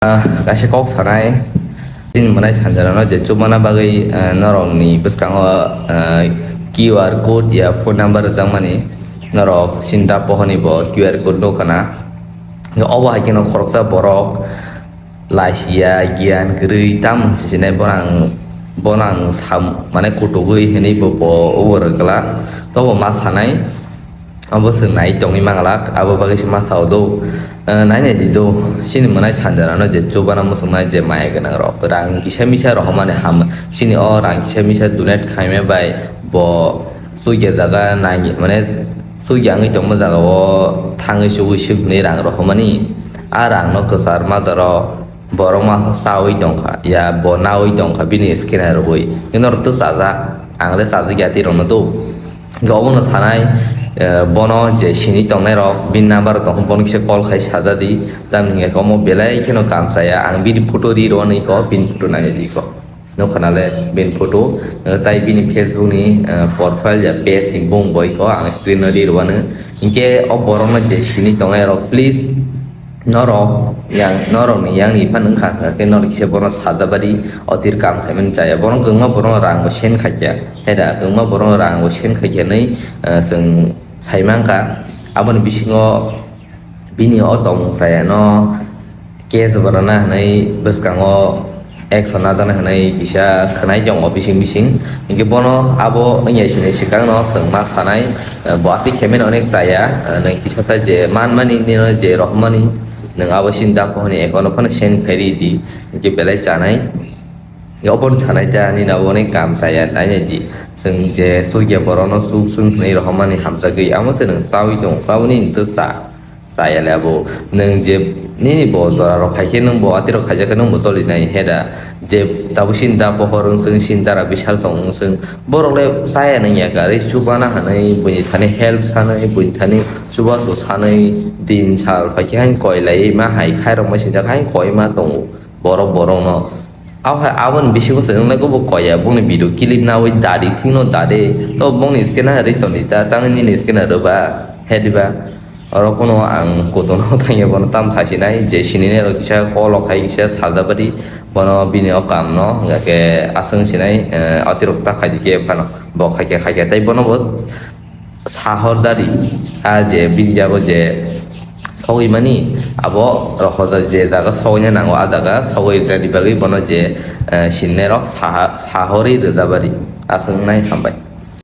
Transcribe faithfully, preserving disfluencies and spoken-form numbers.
Ah, kaisa kok sanai, chini mwnai sanjarano je chubana bagwi, ah, norokni bwskango, ah, Q R code ya phone number rwjakmani, norok chini da pohorni bo Q R code nukha na. Obo hai kheno khoroksa borok laisiya, giyan kwrwi, tamo hinwi sinai bono ang, bono ang sam-, mane kutugwi hinwi bo, bo obo rwgwla. Tobo ma sanai, obo chwng nai tongwi manglak, abo bagwi se ma sao do. Eh, nai nai di do, chini mwnai sanjarano je chubana muchungnai je maya gwnang rok, rang kisa misa rohormani ham, chini o rang kisa misa donate khaima bai bo sugya jaga nai, mane sugya wngwi tongma jaga o thangwi chugwi sibni rang rohormani. A rang no kwchar majaro borok ma chawi tongkha, ya bo nawi tongkha bini scanner rwui. Hino rok to chajak, ang le chajak ya twi rok no do. Hingke obono sanai, eh, bono je sini tongnai rok, bini number tong, bono kisa call khai sajadi, tamni hingke omo belai kheno kam chaya, ang bini photo ri rwani ko, bini photo nai ri ko. Nukha nale bini photo, eh, tai bini Facebook ni, eh, profile ya page ni bung boi ko, ang screen no ri rwani. Hingke o borok no je sini tongnai rok, please, norok yang, norok ni yang ni phan wngkha, hingke norok kisa bono sajabadi, otir kam khaimani chaya. Bono kwbangma borok rang bo send khaikya. Heda kwbangma borok rang bo send khaikya hinwi, eh, chwng sai mankha. Aboni bisingo bini o tongmung chaya no case barana hinwi bwskango action najana hinwi kisa khwnai tongo bising bising. Hinkhe bono abo wngya sini swkang no chwng ma sanai, eh, bo atwi khaimani onek chaya, eh, nwng kisa sa je manmani nini je rohormani nwng abo sini da pohorni account o phano send khai ridi, hinkhe belai chanai. Obo sanai ta nini abo ni kam chaya, nai nai di. Chwng je sugya borok no suk swng hwnwi rohormani hamjagwi, amo se nwng chawi tongo, aboni hwnwi to cha, chaya le abo. Nwng je nini bo jora rok hai khe nwng bo atwi rok khaijak khe nwng bo choli nai heda. Je tabuk sini da pohor wng swng, sini dara bisal tong wng swng, borok le chaya nang ya gari chubana hwnwi, buini thani help sanwi, buini thani chubachu sanwi, din sal phai khe hain koi lai ma hai khairok ma sinjak hain koi ma tongo borok borok no. Abo hai aboni bisingo se nuknai bo koya boni video clip nawi dadi thikno dadi to boni scanner ri toni ta tang nini scanner rwba he diba. Oro phano ang kotorno thangya bono tam sasinai je sinini rok kisa call rok hai kisa sajabadi bono bini o kam no hingkha khe aswng sinai, eh, atirok ta khaidi khe phano bo khaikhe khaikhe tei bono bo sahor jari a je bini jago je sogwi mani abo rok hoja je jaga sogwina nango a jaga sogwi rwna bagwi bono je, eh, sinne rok saha-, sahorwi rwjabari aswk wngnai hambai.